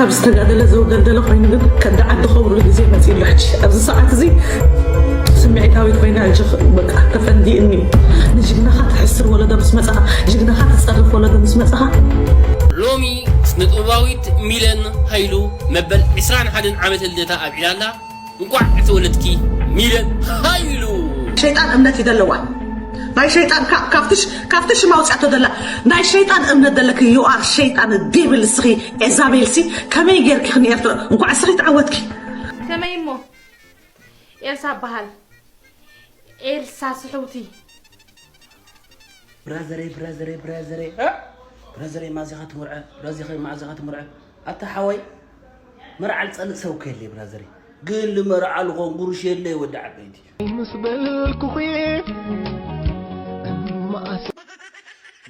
ኣብ ዝተጋደለ ዘውደልደለ ኮይኑ ግን ከዳ ዓዲ ከብሩ ግዜ መፂኡ ኣሎ። ሕጂ ኣብዚ ሰዓት እዚ ስምዒታዊት ኮይና ሕጂ በቃ ተፈንዲእኒ። ንጅግናኻ ትሕስር ወለዶ ምስ መፃኻ፣ ጅግናኻ ትፀርፍ ወለዶ ምስ መፃኻ። ሎሚ ስነጥበባዊት ሚለን ሃይሉ መበል ዕስራን ሓደን ዓመተ ልደታ ኣብዒላ ኣላ። እንቋዕ ተወለድኪ ሚለን ሃይሉ። ሸይጣን እምነት እዩ ደለዋ ናይ ሸይጣን ካብቲ ሽም ኣውፅኣቶ ደላ ናይ ሸይጣን እምነት ደለክ you are ሸይጣን ዲብል እስኺ ኤዛቤል ሲ ከመይ ጌርኪ ክኒ ኤርትራ እንኳዕ እስኺ ተዓወትኪ። ከመይ እሞ ኤልሳ በሃል ኤልሳ ስሕውቲ። ብራዘረይ ብራዘረይ ብራዘረይ ብራዘረይ ማዚኻ ትምርዐ ብራዚኸ ማዚኻ ትምርዐ ኣታ ሓወይ መርዓ ልፀልእ ሰብ እኮ የለይ ብራዘረይ ግን ልመርዓ ልኾን ጉሩሽ የለይ ወዲ ዓበይቲ ምስ በልኩኺ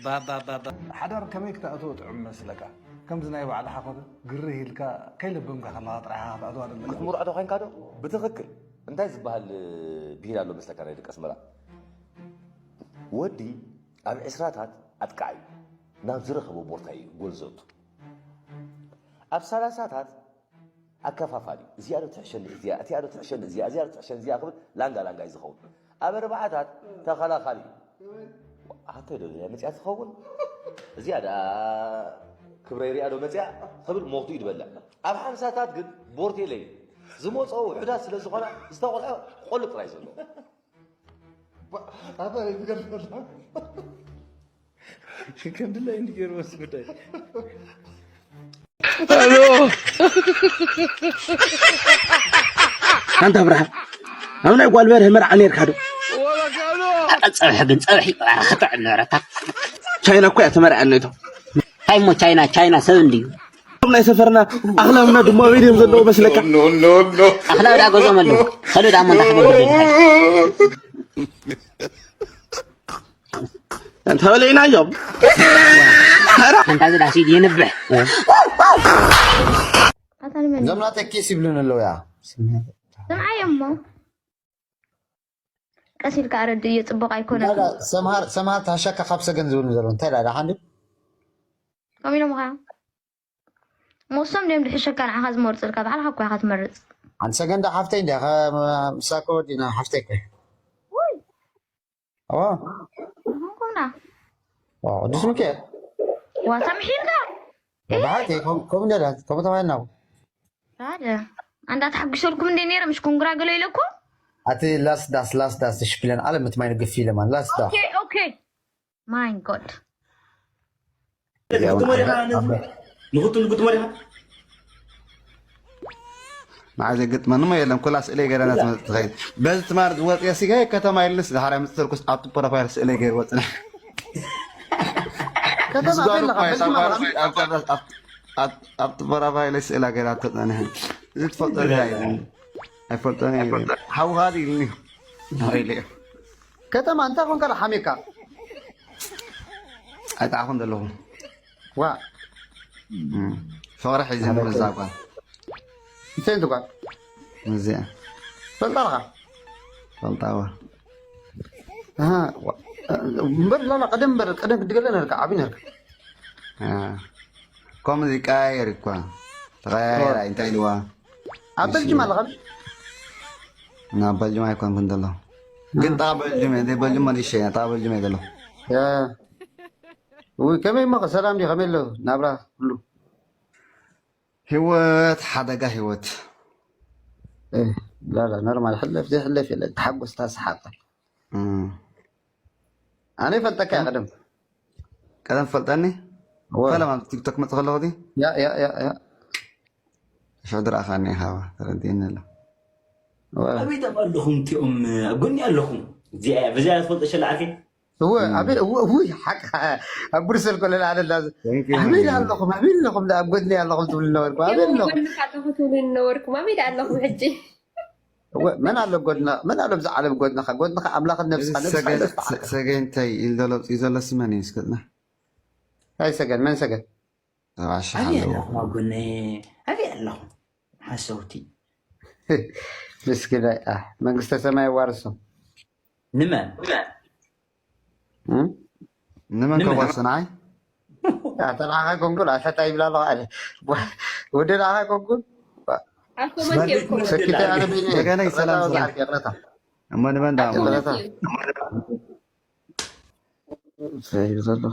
ባባባባ ሓዳር ከመይ ክትኣትዎ ጥዑም መስለካ ከምዚ ናይ ባዕልኻ ኮነ ግርህ ኢልካ ከይለበምካ ከለኻ ጥራይ ኢኻ ክትኣትዋ ደለካ ክትምርዖ ተኾይንካ ዶ ብትኽክል እንታይ ዝበሃል ብሂል ኣሎ መስለካ ናይ ደቂ ኣስመራ ወዲ ኣብ ዕስራታት ኣጥቃዕ እዩ ናብ ዝረኸቦ ቦርታ እዩ ጎል ዘእቱ ኣብ ሰላሳታት ኣከፋፋሊ እዚኣ ዶ ትሕሸኒ እዚኣ እቲኣ ዶ ትሕሸኒ እዚኣ እዚኣ ዶ ትሕሸኒ እዚኣ ክብል ላንጋ ላንጋ እዩ ዝኸውን ኣብ ኣርባዓታት ተኸላኻሊ እዩ ኣንተ ዶ እዚኣ መፅያ ትኸውን እዚኣ ደኣ ክብረይ ሪኣ ዶ መፅያ ክብል ሞኽቱ እዩ ዝበልዕ ኣብ ሓምሳታት ግን ቦርቴለ እዩ ዝመፅኦ ውሑዳት ስለ ዝኾና ዝተቆልዐ ቆልዕ ጥራይ ዘለዎ ከም ድላይ እንዲ ገይሩ ወስ ጉዳይ ኣንታ ኣብርሃም ኣብ ናይ ጓል በርህ መርዓ ነርካ ዶ ጸብሒ ግን ጸብሒ ክትዕን ነበረካ ቻይና እኮ እያ ተመርዐ ነቶ እንታይ እሞ ቻይና ቻይና ሰብ እንድዩ ናይ ሰፈርና ኣኽላብና ድማ ኣበይ ድዮም ዘለዉ መስለካ ኣኽላብ ዳ ገዞም ኣለዉ ከሉ ዳ እሞ እንዳሕበ እንተበለይናዮም እንታዚ ዳሲ ይንብሕ እዞም ናተይ ኬስ ይብሉን ኣለዉ ያ ስምዓይ እሞ ቀስ ኢልካ ኣረድእ እዮ ፅቡቅ ኣይኮነን ሰምሃር ታሻካ ካብ ሰገን ዝብሉ ዘለዉ እንታይ ዳ ሓንዲ ከምኡ ኢሎም ኸዓ ሞሶም ድዮም ድሕሸካ ንዓኻ ዝመርፁልካ ባዕልኻ እኮ ኢኻ ትመርፅ ኣንሰገንዳ ሓፍተይ እንዲያ ምሳኮ ዲና ሓፍተይ እኮ ውይ ኣዋ ዝኾንኩምና ቅዱስ ሚካኤል ዋታ ምሒርካ ብሓቂ ከምኡ እንደ ከምኡ ተባሂልና ሓደ ኣንዳ ተሓጒሰልኩም እንደ ነይረ ምሽ ኮንግራ ገለ ኢለኩም ኣቲ ላስዳስ ላስዳስ ሽፒለን ኣለ ምትማይ ንግፍ ኢለማን ላስዳ ኦኬ ኦኬ ማይ ጎድ ንክትሞ ዲኻ ንክትሞ ዲኻ መዓዘ ግጥመንሞ የለን ኩላ ስእለይ ገይረ ናትመፅእ ትኸይድ በዚ ትማር ዝወፅየ ሲጋይ ከተማ የልንስ ድሓር ምፅተልኩስ ኣብቲ ፕሮፋይል ስእለይ ገይር ወፅነ ከተማ ምስጓኑ ዘለኻ እኮ በልጅማ የሳጓኑ ኣብቲ ፕሮፋይለይ ስእላ ገይራ ተፀንሐ እዚ ትፈልጦ ድያ ኣይፈልጦን እየ ሓውኻ ኢልኒ ኢለ ከተማ እንታይ ኮንካ ሓሚካ ኣይጣዕኹም ዘለኹም ዋ ፍቕሪ ሒዘ ምርዛ ጓል እንታይ ትጓል እዚኣ ፈልጣልኻ ፈልጣዋ እምበር ላላ ቀደም እምበር ቀደም ክትገለ ነርካ ዓብይ ነርካ ከምዚ ቀያየር እኳ ተቐያየር እንታይ ኢልዋ ኣብ በልጅም ኣለኻ ናብ በልጅም ኣይኮንኩን ዘሎ ግን ጣ በልጅም እየ በልጅም መሊሸ እያ ጣ በልጅም እየ ዘሎ ውይ ከመይ እሞ ሰላም ድዩ ከመይ ኣሎ ናብራ ሁሉ ህይወት ሓደጋ ህይወት ላላ ኖርማል ሕለፍ ዘይሕለፍ የለ ተሓጎስታ ሰሓቅ ኣነ ይፈልጠካ እየ ቀደም ቀደም ትፈልጠኒ ፈለማ ቲክቶክ መፅ ከለኹ ያ ያ ያ ያ ሽዑ ድረኣኻኒ ኢኻ ተረዲእኒ ኣሎ ኣበይ ዳም ኣለኹም እቲኦም ኣብ ጎኒ ኣለኹም እዚኣ እያ በዚኣ ትፈልጦ ሸላዓከ እወ ኣበይ እወ እውይ ሓቅ ኣብ ብርሰል ኮለል ኣለና ኣበይ ኣለኹም ኣበይ ኣለኹም ኣብ ጎድኒ ኣለኹም ትብሉ ነበርኩም ኣበይ ኣለኹም ጎንካ ኣለኹ ትብሉ ነበርኩም ኣበይ ዳ ኣለኹም ሕጂ እወ መን ኣሎ ጎድና መን ኣሎ ብዛ ዓለም ጎድንኻ ጎድንኻ ኣምላኽን ነብስኻ ነብስኻ ይደፍዓ ሰገይ እንታይ ኢሉ ዘሎ እዩ ዘሎ ስመን እዩ እስከጥና ኣይ ሰገን መን ሰገን ኣባሻ ኣበይ ኣለኹም ኣብ ጎነይ ኣበይ ኣለኹም ሓሰውቲ ምስኪናይ መንግስተ ሰማይ ዋርሶም ንመን ንመን ከዋርሶ ንዓይ ኣንተ ንዓኻ ኮንኩን ኣሰታ ይብላ ኣለኻ ኣለ። ወደ ንዓኻ ኮንኩን ኣብ ኮመንት እዮም። ሰኪተ ኣነ ቤኒ ወገነይ ሰላም ሰላም። ይቅረታ እሞ ንመን ደኣ እሞ? ኮመንት እዮም። እንታይ እዩ ዘሎ?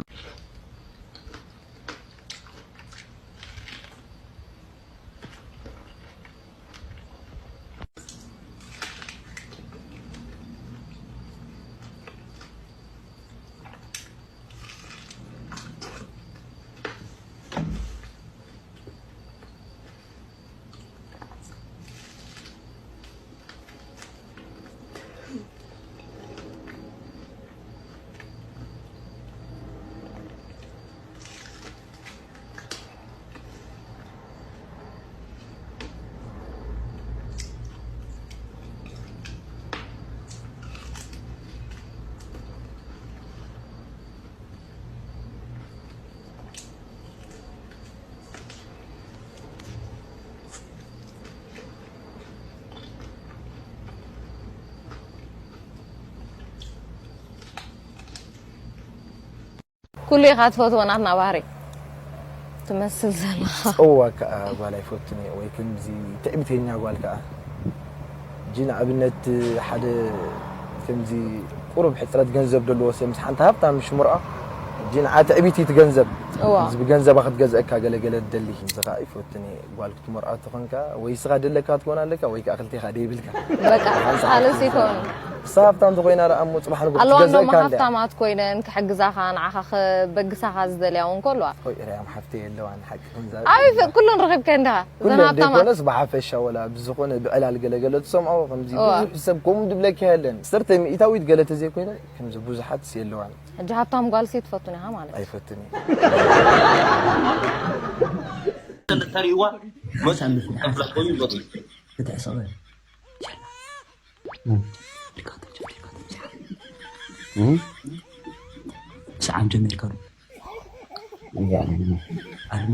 ኩሉ ኢኻ ትፈትዎ ናትና ባህሪ ትመስል ዘለኻ። እዋ ከዓ ጓል ኣይፈቱን እየ ወይ ከምዚ ትዕቢተኛ ጓል ከዓ እጂ ንኣብነት ሓደ ከምዚ ቁሩብ ሕፅረት ገንዘብ ዘለዎ ሰብ ምስ ሓንቲ ሃብታም ሽምርዖ እጂ ንዓ ትዕቢት እዩ እቲ ገንዘብ እዋ እዚ ብገንዘባ ክትገዝአካ ገለገለ ትደሊ እዚ ከዓ ኣይፈቱን እየ ጓል ክትመርዖ ተኾንካ ወይ ስኻ ደለካ ትኮን ኣለካ ወይ ከዓ ክልቴኻ ደይብልካ በቃ ካልሲ ትሆን እሳ ሃብታም ተኮይና ደኣ እሞ ፅባሕ ንጉ ኣለዋ ክትገዝአካ እንደሞ እንድያ ሃብታማት ኮይነን ክሕግዛኻ ንዓኻ ክበግሳኻ ዝደልያ እውን ከ ኣለዋ ቆይ ርያም ሓፍተይ ኣለዋ ንሓቂ ከምዛ ኣበይ ፈ- ኩለን ረኺብከ እንዲኻ እዘን ኩለን ሃብታማት ዘይኮነስ ብሓፈሻ ወላ ብዝኾነ ብዕላል ገለገለ ትሰምዖ ከምዚ እዋ። ብዙሕ ሰብ ከምኡ ድብለካ የለን ሰርተ ሚእታዊት ገለ ተዘይኮይነ ከምዚ ብዙሓት የለዋን ሕጂ ሃብታም ጓልሲ ትፈቱን ኢኻ ማለት እዩ ኣይፈትን ተሪእዋ መፅእ ተፍላ ኮይኑ ይፈቱ ክትሕሰበ ሰዓም ጀሚርካ ዶ ኣርሚ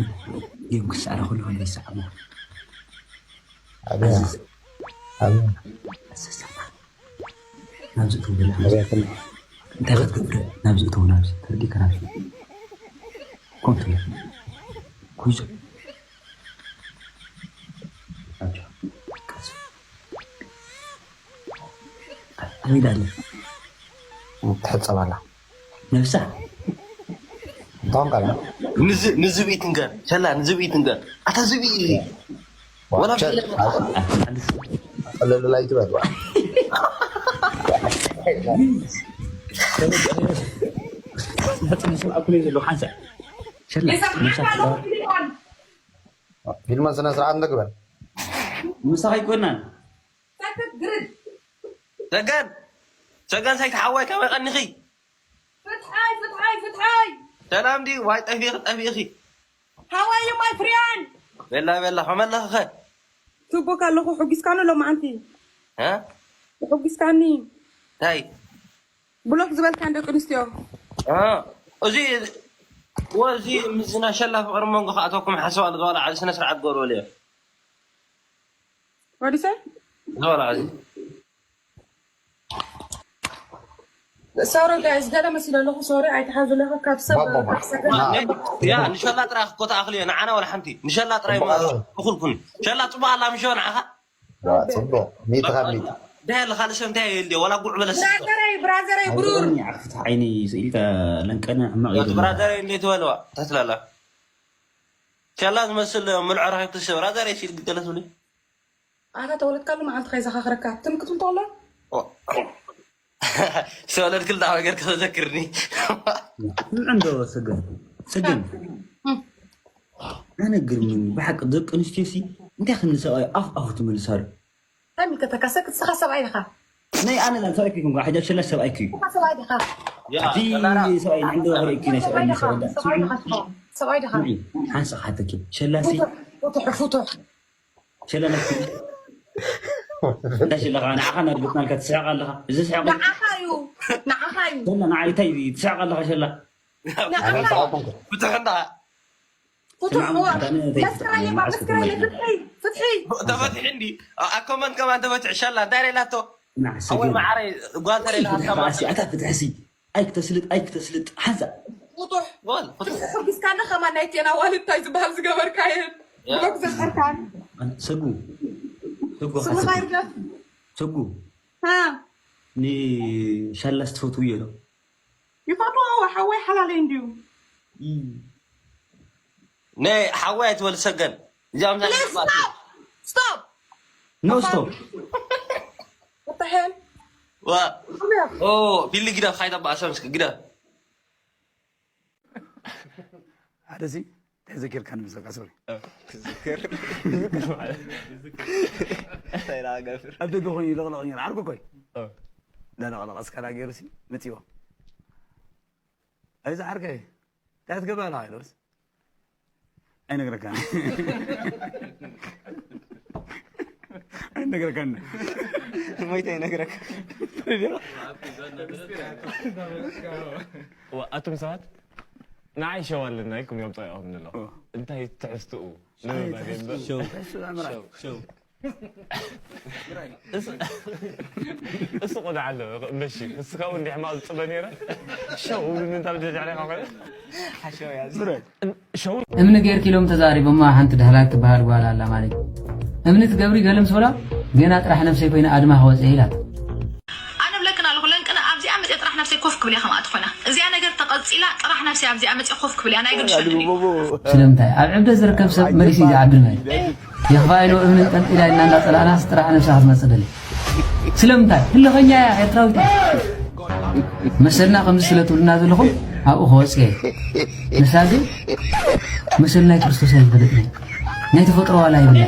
ጌም ክሰዕረ ከለኹ ይሰዓሞ ኣብያ ኣብያ ናብዚ እተው በላ ኣብያ ክል እንታይ ክትገብር ናብዚ እተው ናብዚ ተረዲእካ ናብዚ ኮንትሮል ኩይዞ ኣጆ ቀስ ኣበይ ዳለ ትሕጸብ ኣላ ነብሳ እንታውን ቃል ንዝብኢ ትንገር ሸላ ንዝብኢ ትንገር ኣታ ዝብኢ ኢኺ ወላ ቀለልላ ይትበል ስምዓኩ ዘለኹ ሓንሳእ ሸላ ነብሳ ፊልማ ስነ ስርዓት ንግበር ምሳኻ ኣይኮናን ሰገን ሰገን ሳይት ሓዋይ ከመይ ቀኒኺ ፍትሓይ ፍትሓይ ፍትሓይ ሰላም ድዩ ዋይ ጠፊኺ ጠፊኺ How are you my friend? ቤላ ቤላ ከመለኽኸ ትቦካ ኣለኹ ሕጒስካኒ ሎማዓንቲ እ? ሕጒስካኒ እንታይ ብሎክ ዝበልካን ደቂ ኣንስትዮ እ፣ እዚ ወዚ ምስ ናሸላ ፍቅሪ መንጎ ከኣተኩም ሓሰባ ዝበላ ዓዚ ስነ ስርዓት ገበርበልዮ ወዲሰ ዝበላ ዓዚ ሶሪ ጋይስ ገለ መሲለ ኣለኹ ሶሪ ኣይትሓዙ ኣለኹ ካብ ሰብ ካብ ሰገን ያ ንሸላ ጥራይ ክትኮ ተኣኽልዮ ንዓና ወላ ሓንቲ ንሸላ ጥራይ እኹል ኩን ሸላ ፅቡቅ ኣላ ምሾ ንዓኻ ጽቡቅ ሚእቲ ካብ ሚእቲ እንታይ ኣለ ካልእ ሰብ እንታይ የልዮ ወላ ጉዕ በለስ ብራዘረይ ብራዘረይ ብሩር ኣውፅእኒ ዓኽፍቲ ዓይኒ ስኢልካ ለንቀነ ሕማቕ እዩ ብራዘረይ እንዴት በለዋ እንታይ ትላላ ሸላ ዝመስል ምልዖ ረኺብክስ ብራዘረይ ሲል ግደለ ትብሊ ኣታ ተወለድካሉ መዓልቲ ከይዘኻኽረካ ትምክት እንተሎ ዝተወለድክሉ ዳዕዋ ጌርካ ተዘክርኒ እንዶ ሰገን ሰገን ኣነ ግርምኒ ብሓቂ ደቂ ኣንስትዮ ሲ እንታይ ክንሰብኣይ ኣፍ ኣፉ ትመልሳሉ እንታይ ምልከተካ ሰክት ስኻ ሰብኣይ ኢኻ ናይ ኣነ ላ ሰብኣይ ክይኮንኩ ሓጃ ሸላ ሰብኣይ ክዩ ስኻ ሰብኣይ ኢኻ እቲ ሰብኣይ ንዕንዶ ክርእኪ ናይ ሰብኣይ ንሰረዳ ሰብኣይ ኢኻ ሰብኣይ ኢኻ ሓንሳ ክሓተኪ ሸላሲ ፍቱሕ ፍቱሕ ሸላ ናትኪ እንታይ ሽለኻ ንዓኻ ናርግጥናልካ ትስሕቕ ኣለኻ እዚ ስሕቕ ንዓኻ እዩ ንዓኻ እዩ ሸላ ንዓይ እንታይ ትስሕቕ ኣለኻ ሸላ ፍትሕ እንዳ ፍቱሕ መስክረለይ መስክረለይ ፍትሒ ፍትሒ ተፈትሒ እንዲ ኣኮመንት ከማን ተፈትሒ ሸላ እንታይ ሬላቶ ኣወይ መዓረይ ጓል ተሬላ ሃብታማ ኣታ ፍትሕሲ ኣይክተስልጥ ኣይክተስልጥ ሓንሳ ቁጡሕ ጓል ፍቱሕ ሕጊስካና ከማን ናይ ቴና ዋልድ እንታይ ዝበሃል ዝገበርካየን ያ። ብሎክ ዘጠርካን ሰጉ ሰጉ ስምኻ ይርገፍ ሰጉ ሃ ንሻላስ ትፈትውዮ ዶ? ይፈትዎ ሓወይ ሓላለይ እንድዩ ናይ ሓወይ ኣይትበል ሰገን እዚኦም ናይ Please stop stop No stop. What the hell ዋ ኦ ቢሊ ግዳ ፋይዳ ባሰምስ ግዳ ሓደ ሲ ተዘኪርካ ንምስለካ ሶሪ ዝክር እንታይ ላገፍር ኣብ ደገ ኮይኑ ይለቕለቕ ነይሩ ዓርኩ ኮይ ዳለቕለቕ እስካላ ገይሩ ሲ መፅዎ ኣይዚ ዓርከይ እንታይ ትገብር ኣለኻ ኢሉስ ኣይነግረካን ኣይነግረካን ሞይተ ይነግረካ ኣቱም ሰባት ንዓይ ሸው ኣለና ኢልኩም እዮም ጠቂቖም ንሎ እንታይ ትሕዝትኡ ንምባል እምበር እሱ ቆልዓ ኣሎ መሺ ንስኻ እውን እንዲሕማቕ ዝፅበ ነይረ ሸው እብሉኒ እንታ ብጀጃዕሬኻ ኮነ ሸው እምኒ ጌርኪ ኢሎም ተዛሪቦማ ሓንቲ ዳህላክ ትበሃል ጓል ኣላ ማለት እዩ። እምኒ ትገብሪ ገለ ምስ በላ ጌና ጥራሕ ነብሰይ ኮይነ ኣድማ ክወፅእ ኢላት። ኣነ ብለክን ኣለኹ ለንቅነ ኣብዚኣ መፅአ ጥራሕ ነብሰይ ኮፍ ክብል እየ ከምኣ ትኾና እዚኣ ነገር ተቐፂላ ጥራሕ ነብሰይ ኣብዚኣ መፅአ ኮፍ ክብል እያ ናይ ግዲ ሸግሪ ስለምንታይ ኣብ ዕብደት ዝርከብ ሰብ መሊሱ እዩ ዝዓቢ ማለት የኽፋ ኢሉ እምኒ ጠንጢላ ኢልና እንዳፀላእናስ ጥራሕ ነብሳ ክትመፅእ ደሊ ስለምንታይ ህልኸኛ እያ ኤርትራዊት እያ መሰልና ከምዚ ስለ ትብሉና ዘለኹም ኣብኡ ክወፅእ እየ ንሳ ግን መሰል ናይ ክርስቶስ ኣይፈለጥን ናይ ተፈጥሮ ዋላ ይብላ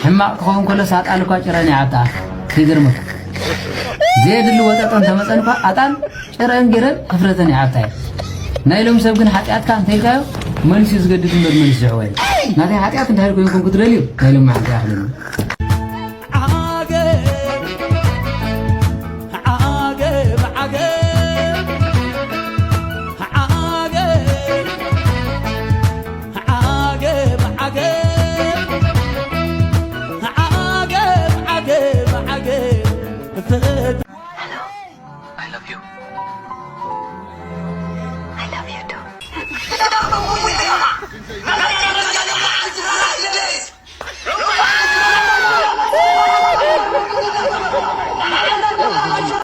ሕማቕ ክኸውን ከሎ ሳጣን እኳ ጭረን ይዓብጣ ይገርመካ ዘየድሊ ወጠጦ እንተመፀን እኳ ኣጣን ጭረን ገይረን ሕፍረተን ይዓብጣ እየ ናይ ሎም ሰብ ግን ሓጢኣትካ እንተይልካዮ መልሲ ዝገድድ እምበር መልሲ ዝዕወ ናተይ ሓጢኣት እንድሕር ኮይንኩም ክትደልዩ ናይ ሎም መዓልቲ ያኽለኒ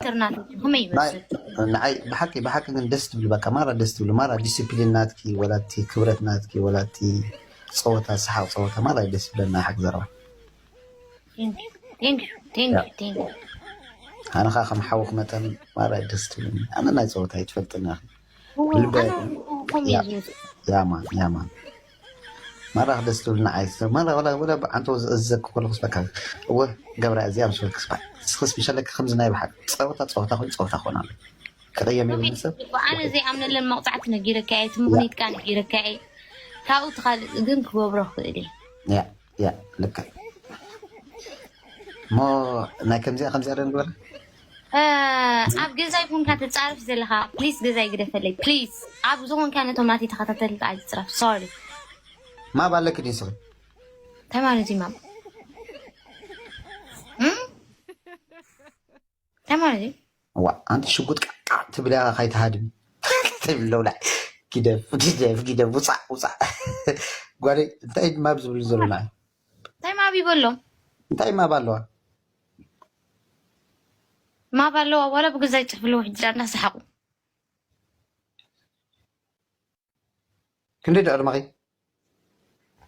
ትርናት ከመይ ይመስል? ንዓይ ብሓቂ ብሓቂ ግን ደስ ትብሉ በቃ ማራ ደስ ትብሉ ማራ ዲስፕሊን ናትኪ ወላቲ ክብረት ናትኪ ወላቲ ፀወታ ሰሓቅ ፀወታ ማራ ደስ ይብለና ሓቂ ዘረባ Thank you, thank you, thank you, thank you. ኣነ ከዓ ከም ሓውክ መጠን ማራ ደስ ትብሉኒ ኣነ ናይ ፀወታ ይትፈልጥና እዎ፣ ኣነ ከምኡ እየ ዝብል። ያማን ያማን ማራ ደስ ትብል ንዓይ ማራ ወላ ወላ ዓንተ ዘክ ከለኩስ በቃ እወ ገብራ እዚኣ ምስ በልክስ በቃ ንስክስ ምሸለክ ከምዚ ናይ ብሓቅ ፀወታ ፀወታ ኮይኑ ፀወታ ክኾን ኣሎ ክቕየም የብልን ሰብ ኣነ ዘይኣምነለን መቕፃዕቲ ነጊረካ እየ እቲ ምኽኒትካ ነጊረካ እየ ካብኡ ትኻልእ ግን ክገብሮ ክእል እየ ያ ያ ልክዕ እሞ ናይ ከምዚኣ ከምዚኣ ዶ ንግበር ኣብ ገዛይ ኮንካ ትፃረፍ ዘለካ ፕሊስ ገዛይ ግደፈለይ ፕሊስ ኣብ ዝኾንካ ነቶም ናተይ ተኸታተልካ ኣይትፅረፍ ሶሪ ማብ ኣለኪ ድዩ ንስኺ እንታይ ማለት እዩ ማብ እንታይ ማለት እዩ ዋ ኣንቲ ሽጉጥ ቃቃ ትብል ኢኻ ካይትሃድሚ ትብለውላ ግደፍ ግደፍ ግደፍ ውፃእ ውፃእ ጓለይ እንታይ ማብ ዝብሉ ዘለና እንታይ ማብ ይበሎም እንታይ ማብ ኣለዋ ማብ ኣለዋ ዋላ ብገዛይ ፅሕፍለዎ ሕጂ እንዳሰሓቁ ክንደይ ዶ ዕድመኺ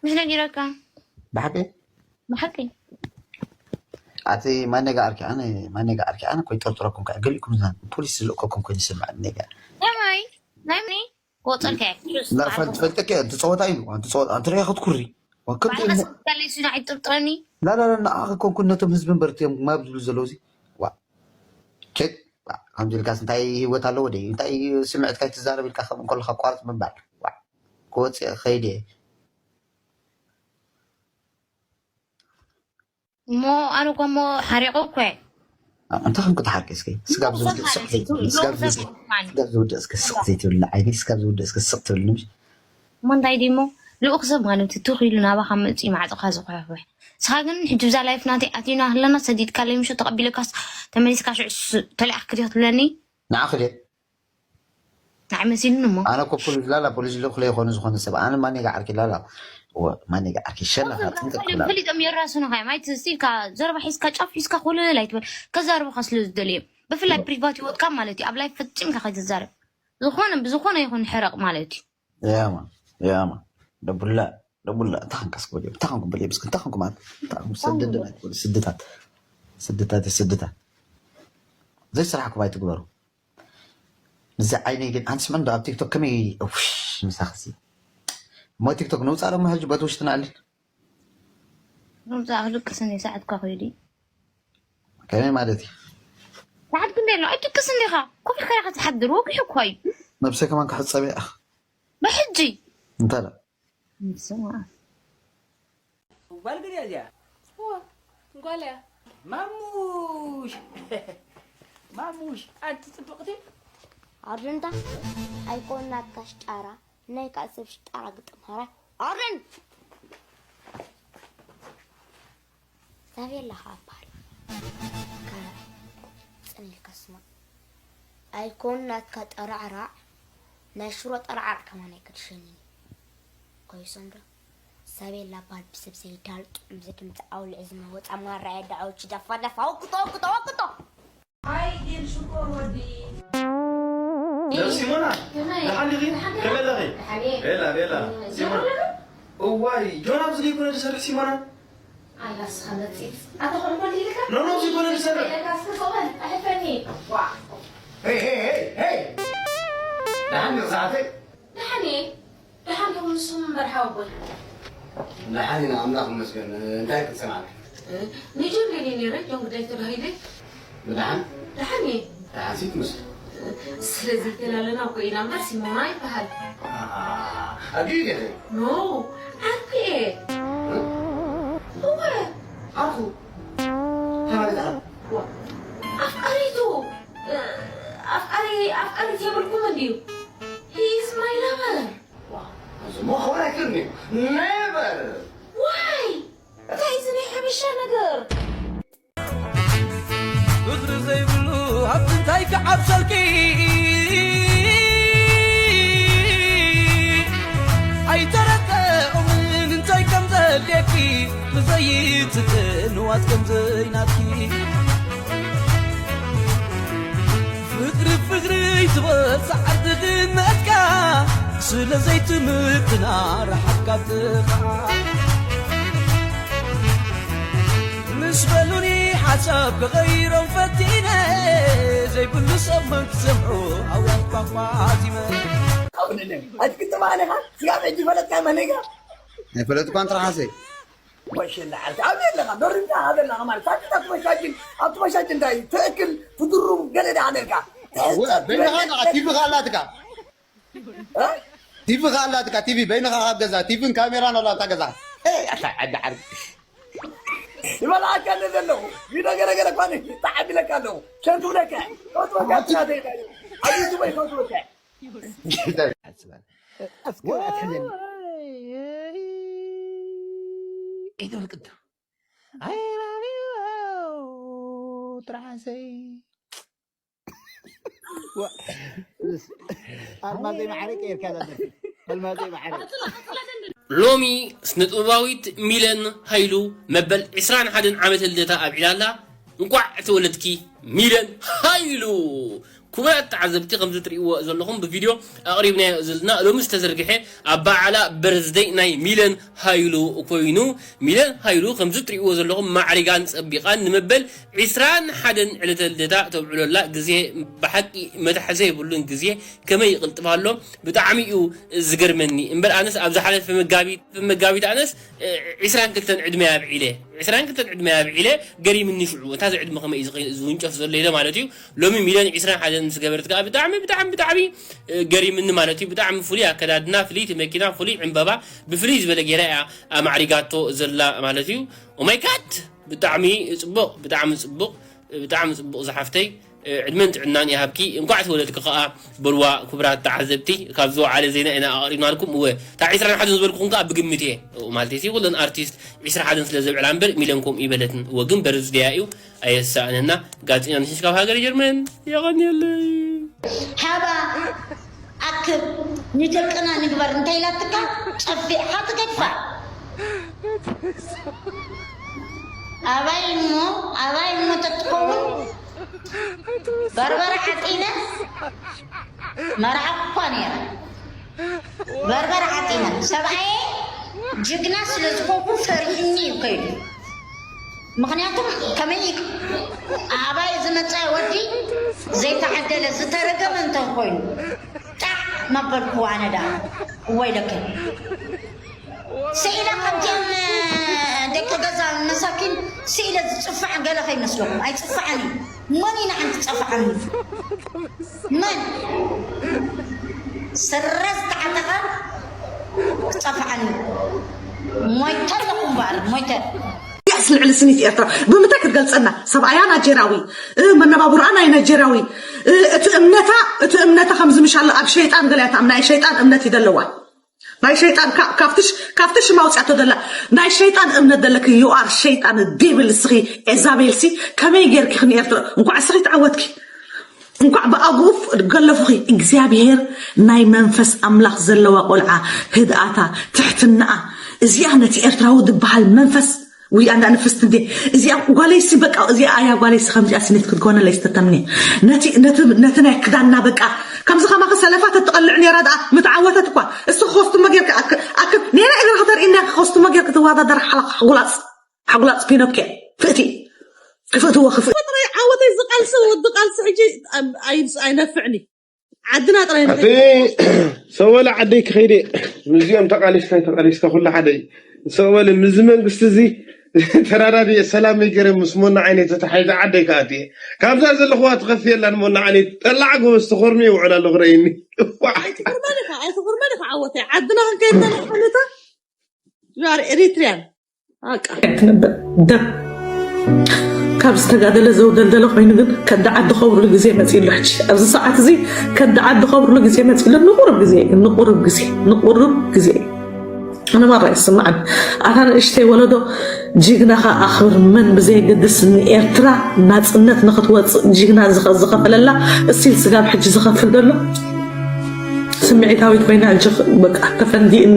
ምስ ነጊረካ ብሓቂ ብሓቂ ኣቲ ማነጋ ኣርኪ ኣነ ማነጋ ኣርኪ ኣነ ኮይ ጠርጥረኩም ከ ገሊኩም ዛ ፖሊስ ዝልእከኩም ኮይኑ ይስምዐ ነጋ ከማይ ናይ ምኒ ቆፀልካ ትፈልጥከ እንትፀወታ እዩ እንትፀወታ እንትሪያ ክትኩሪ ወከም ባዕልካ ስጋለይ ሱና ኣይትጥርጥረኒ ላላላ ንዓኺ ኮንኩን ነቶም ህዝቢ እምበር እዮም ማብ ዝብሉ ዘለዉ ሲ ዋ ኬት ከምዚ ኢልካስ እንታይ ህይወት ኣለዎ ደ እንታይ ስምዕትካ ይትዛረብ ኢልካ ከም እንከለካ ቋርፅ ምባል ክወፅእ ከይደ እሞ ኣነ እኮ እሞ ሓሪቑ እኮ እንታይ ከም ክትሓቂ እስኪ ስጋብ ዝውድእ ስቕ ዘይትብል ስጋብ ዝውድእ እስኪ ስቕ ዘይትብል ዓይኒ ስጋብ ዝውድእ እስኪ ስቕ ትብል ንምሽ እሞ እንታይ ድሞ ልኡክ ሰብ ማለት እዩ ትኽ ኢሉ ናባኻ መፅኡ ማዕፅኻ ዝኳሕኩሕ ንስኻ ግን ሕጂ ብዛ ላይፍ ናተይ ኣቲና ኣለና ሰዲድካ ለይ ምሾ ተቐቢለካስ ተመሊስካ ሽዑ ተለኣኽ ክትዮ ትብለኒ ንዓኺ ድየ ንዓይ መሲሉኒ እሞ። ኣነ እኮ ፖሊስ ላላ ፖሊስ ልእኽለ ይኾኑ ዝኾነ ሰብ ኣነ ማን ጋ ዓርኪ ላላ እወ ማን ጋ ዓርኪ ሸነኻ ጥንቅቅ ትብላ። ፈሊጦም የራስኑኻ እዮም። ኣይትስቲ ካብ ዘረባ ሒዝካ ጫፍ ሒዝካ ኮለል ኣይትበል። ከዛርቡኻ ስለ ዝደልዩ እዮም። ብፍላይ ፕሪቫት ህይወትካ ማለት እዩ። ኣብ ላይፍ ፈጺምካ ከይትዛረብ። ዝኾነ ብዝኾነ ይኹን ሕረቕ ማለት እዩ። ያማ ያማ ደቡላ ደቡላ እንታይ ኾንካስ ክበል እንታይ ኾንኩም በል ምስኪን እንታይ ኾንኩም ኣት እንታይ ኾንኩም ስድድና ይትበል ስድታት ስድታት ስድታት ዘይስራሕኩም ኣይትግበሩ። ምዚ ዓይነይ ግን ኣንስ መን ዶ ኣብ ቲክቶክ ከመይ ውሽ ምሳኽሲ እሞ ቲክቶክ ንውፃእ ሎሞ ሕጂ በቲ ውሽጥና ኣልን ምውፃእ ክልቅስኒ ሰዓትካ ኮይዲ ከመይ ማለት እዩ ሰዓት ክንደይ ኣሎ ኣይትቅስ እንዲኻ ኮፍ ኢልካ ኢኻ ትሓድር ወግሑ እኮ እዩ ነብሰይ ከማን ክሕፀብ እያ ብሕጂ እንታይ ዳ ስማ ጓል ግን እያ እዚኣ እዋ ጓል እያ ማሙሽ ማሙሽ ኣንቲ ፅብቕቲ ኣርድንታ ኣይኮን ናትካ ሽጣራ ናይ ካልእ ሰብ ሽጣራ ግጥም ሃራ ኣርን ሳቤላ ኸዓ እበሃል ካብ ፅን ኢልካ ስማዕ ኣይኮን ናትካ ጠራዕራዕ ናይ ሽሮ ጠራዕራዕ ከማን ኣይከድሸንን እዩ ኮይሶም ዶ ሳቤላ እበሃል ብሰብ ዘይዳል ጥዑም ዘድምፂ ኣውልዕ ዝመወፃ ማራ የዳዓዎች ደፋ ደፋ ወቅጦ ወቅጦ ወቅጦ Ai, din shukor wadi. ሲሞና ደሓን ዲኺ? ከመይ ኣለኺ? ቤላ ቤላ ሲሞና እዋይ ጆን ኣብዚ ዘይኮነ ዝሰርሕ ሲሞና ኣላስ ኸመፂት ኣታ ኾንኮን ኢልካ ኖ ኖ ዘይኮነ ዝሰርሕ ኢለካ እስኪ ዞበል ኣሕልፈኒ ዋ ሄይ ሄይ ሄይ ሄይ ደሓን ዲኺ ሰዓተይ ደሓን እየ ደሓን ዶ ንስኹም እምበር ሓወቦይ ደሓን ኢና ኣምላኽ ይመስገን እንታይ ክትሰምዓካ ንጆን ደልየ ነይረ ጆን ግዳይ ተባሂለ ብደሓን ደሓን እየ ደሓን ሲ ትመስል ስለዚ ይፈላለና እኮ ኢና እምበር ሲሞና ይበሃል ኣድዩ ዲኺ ኖ ዓርኩ እየ እወ ዓርኩ ተባለ ደሓን ኣፍቃሪቱ ኣፍቃሪ ኣፍቃሪት የብልኩም እንድዩ He is my lover እሞ ክብረት ግን never ዋይ እንታይ እዚ ናይ ሓበሻ ነገር ፍቕሪ ዘይብሉ ሃብቲ እንታይ ክዓብሰልኪ ኣይተረድኦምን እንታይ ከም ዘድልየኪ ብዘይትተ ንዋት ከም ዘይናትኪ ፍቕሪ ፍቕሪ ትበል ሰዓር ድኽነትካ ስለ ዘይትምህርትና ረሓቕ ካብ ጥቕዓ ምስ በሉኒ ሓሳብ ክቐይሮም ፈቲነ ዘይብሉ ሰብ መን ክሰምዖ ኣውያት ቋንቋ ዓዚመ ኣይትግጥማን ኢኻ ስጋብ ሕጂ ፈለጥካ መን ኢኻ ኣይፈለጥኳን ጥራሕ ሓሰይ ወሸላ ዓርኪ ኣብ የለኻ ዶሪምካ ሃበና ማለት ሳንቲታት መሻጅን ኣብቲ መሻጅ እንታይ ትእክል ትድሩም ገለ ዳ ኣለልካ በይንኻ ቲቪ ካላትካ ቲቪ ካላትካ ቲቪ በይንኻ ካብ ገዛ ቲቪን ካሜራን ኣላ እታ ገዛ ኣታ ዓዲ ዓርኪ ይበልዓካ እንደ ዘለኹ ይነገረገረ ኳነ ተዓቢለካ ኣለኹ ሸንቱ ብለካ ከውትወካ ናተይ ኣብ ዩቱበይ ከውትወካ እስኪ ኣትሕዘኒ ኢትብል ቅድም ጥራሓሰይ ኣልማዘይ ማዕረ ቀይርካ ዛ ደርፊ ኣልማዘይ ማዕረ ሎሚ ስነ-ጥበባዊት ሚለን ሃይሉ መበል ዕስራን ሓደን ዓመተ ልደታ ኣብዒላ ኣላ። እንቋዕ ተወለድኪ ሚለን ሃይሉ። ክቡራት ተዓዘብቲ ከምዚ ትርእይዎ ዘለኹም ብቪድዮ ኣቕሪብናዮ ዘለና ሎሚ ዝተዘርግሐ ኣበዓዕላ በርዝደይ ናይ ሚለን ሃይሉ ኮይኑ ሚለን ሃይሉ ከምዚ ትርእይዎ ዘለኹም ማዕሪጋን ጸቢቓን ንመበል ዕስራን ሓደን ዕለተ ልደታ ተብዕሎ ኣላ ግዜ ብሓቂ መታሕዚ የብሉን ግዜ ከመይ ይቕልጥፍ ኣሎ ብጣዕሚ እዩ ዝገርመኒ እምበር ኣነስ ኣብ ዝሓለፈ መጋቢት መጋቢት ኣነስ ዕስራን ክልተን ዕድመ ኣብዒለ ዕስራን ክልተን ዕድመ ኣብዒለ ገሪምኒ ሽዑ እታ ዝዕድመ ከመይ እዩ ዝውንጨፍ ዘሎ ኢለ ማለት እዩ ሎሚ ሚልዮን ዕስራን ሓደን ምስ ገበረት ከዓ ብጣዕሚ ብጣዕሚ ብጣዕሚ ገሪምኒ ማለት እዩ ብጣዕሚ ፍሉይ ኣከዳድና ፍልይቲ መኪና ፍሉይ ዕንበባ ብፍልይ ዝበለ ጌራ እያ ኣማዕሪጋቶ ዘላ ማለት እዩ ኦማይ ጋድ ብጣዕሚ ፅቡቕ ብጣዕሚ ፅቡቕ ብጣዕሚ ፅቡቕ ዝሓፍተይ ዕድመን ጥዕናን ይሃብኪ እንኳዕ ተወለድኪ ከዓ በልዋ ክቡራት ተዓዘብቲ ካብ ዝወዓለ ዜና ኢና ኣቕሪብናልኩም እወ እታ ዕስራን ሓደን ዝበልኩኹም ከዓ ብግምት እየ ማለት እዩ ኩለን ኣርቲስት ዕስራ ሓደን ስለ ዘብዕላ እምበር ሚለን ከምኡ ይበለትን እወ ግን በርዝደያ እዩ ኣየሳእነና ጋዜጠኛ ንሽሽ ካብ ሃገር ጀርመን የቐንየለይ ሓባ ንደቅና ንግበር እንታይ ኢላትካ ጨፊዕካ ትገድፋ። ኣባይ እሞ ኣባይ እሞ ተትኸውን በርበረ ዓጢነ መርዓ እኳ ነይረ። በርበረ ዓጢነ ሰብኣየ ጅግና ስለ ዝኾንኩ ፈሪሕኒ እዩ ከይዱ። ምኽንያቱም ከመይ ኣባይ ዝመፀ ወዲ ዘይተዓደለ ዝተረገመ እንተኾይኑ ጣዕ መበልኩ ኣነ ዳ እወይለከ ስኢለ ከምቲኦም ደቂ ገዛ መሳኪን ስኢለ ዝፅፋዕ ገለ ከይመስለኩም ኣይፅፋዕን እዩ። መን ኢና ሓንቲ ፀፋዓኒ መን ስረ ዝተዓጠቐ ክፀፋዓኒ ሞይተ ኣለኹ እምበኣር ሞይተ ያስ ልዕሊ ስኒት ኤርትራ ብምንታይ ክትገልፀና? ሰብኣያ ናጀራዊ፣ መነባብሮኣ ናይ ናጀራዊ፣ እቲ እምነታ እቲ እምነታ ከምዚ ምሻሎ ኣብ ሸይጣን ገለ እያ ትኣምን። ናይ ሸይጣን እምነት እዩ ዘለዋ። ናይ ሸይጣን ካብቲ ሽማ ውፅኣቶ ዘላ ናይ ሸይጣን እምነት ዘለኪ you are ሸይጣን ዴብል እስኺ ኤዛቤል ሲ ከመይ ጌርኪ ክን ኤርትራ እንኳዕ እስኺ ተዓወትኪ። እንኳዕ ብኣግኡፍ ገለፉኺ እግዚኣብሔር ናይ መንፈስ ኣምላኽ ዘለዋ ቆልዓ ህድኣታ ትሕትናኣ እዚኣ ነቲ ኤርትራዊ ዝበሃል መንፈስ ውይ ኣንዳ ንፍስት እንዴ እዚኣ ጓለይሲ በቃ እዚኣ ኣያ ጓለይሲ ከምዚኣ ስኔት ክትኮነለይ ዝተተምኒ ነቲ ነቲ ነቲ ናይ ክዳና በቃ ከምዚ ከማኸ ሰለፋ ተትቐልዕ ነራ ደኣ ምተዓወተት እኳ እሱ ክኸስቱሞ ጌርካ ኣክ ኣክ ኔና እግሪ ከተርእና ክኸስቱሞ ጌርካ ትወዳደር ሓላቕ ሓጉላፅ ሓጉላፅ ፒኖኪያ ፍእቲ ክፍእትዎ ክፍእ ጥራይ ዓወተይ ዝቃልሲ ወዲ ቃልሲ ሕጂ ኣይነፍዕኒ ዓድና ጥራይ ኣቲ ሰወለ ዓደይ ክኸይደ ምስዚኦም ተቃሊስካ ተቃሊስካ ኩሉ ሓደ እዩ ሰወለ ምዚ መንግስቲ እዚ ተራዳድየ ሰላም ይገረ ምስ ሞና ዓይነት ተታሒዘ ዓደይ ከኣትየ ካብዛ ዘለኽዋ ትኸፍየላን ሞና ዓይነት ጠላዕ ጎበዝ ተኾርሚ ይውዕል ኣለኹ ረእይኒ ኣይትኹርመን ኢኻ ኣይትኹርመን ኢኻ ዓወተይ ዓድና ክንከይድ ዘለና ሓነታ you are Eritrean ትነብር ደም ካብ ዝተጋደለ ዘውደልደለ ኮይኑ ግን ከዲ ዓዲ ከብርሉ ግዜ መፂእሉ ሕጂ ኣብዚ ሰዓት እዚ ከዲ ዓዲ ከብርሉ ግዜ መፂእሉ ንቁሩብ ግዜ እዩ ንቁሩብ ግዜ ንቁሩብ ግዜ እዩ ኣነ ማራ ይስማዓኒ ኣታ ንእሽተይ ወለዶ ጅግናኻ ኣኽብር መን ብዘየገድስ ንኤርትራ ናፅነት ንኽትወፅእ ጅግና ዝኸ- ዝኸፈለላ እስቲል ስጋብ ሕጂ ዝኸፍል ዘሎ ስምዒታዊት ኮይና ሕጂ በቃ ተፈንዲእኒ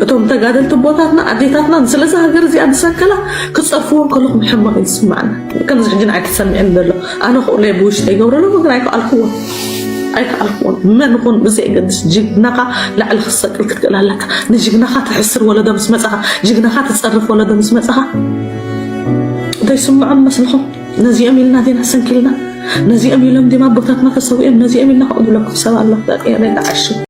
እቶም ተጋደልቲ ኣቦታትና ኣዴታትና ስለዚ ሃገር እዚኣ ዝሰከላ ክፀርፍዎ ከለኹም ሕማቕ እዩ ዝስማዓና ከምዚ ሕጂ ንዓይ ተሰሚዕኒ ዘሎ ኣነ ክእሎ ብውሽጠ ይገብረሉ ግን ኣይከኣልክዎ ኣይከኣልክዎ መን ኹን ብዘየገድስ ጅግናኻ ላዕሊ ክትሰቅል ክትክእል ኣለካ ንጅግናኻ ተሕስር ወለዶ ምስ መፃኻ ጅግናኻ ትፀርፍ ወለዶ ምስ መፃኻ እንታይ ስምዖም መስልኹም ነዚኦም ኢልና ዜና ሰንኪልና ነዚኦም ኢሎም ዲማ ኣቦታትና ተሰዊኦም ነዚኦም ኢልና ከምኡ ዝብለኩም ሰብ ኣሎ ጣጥያ ናይ ተዓሹ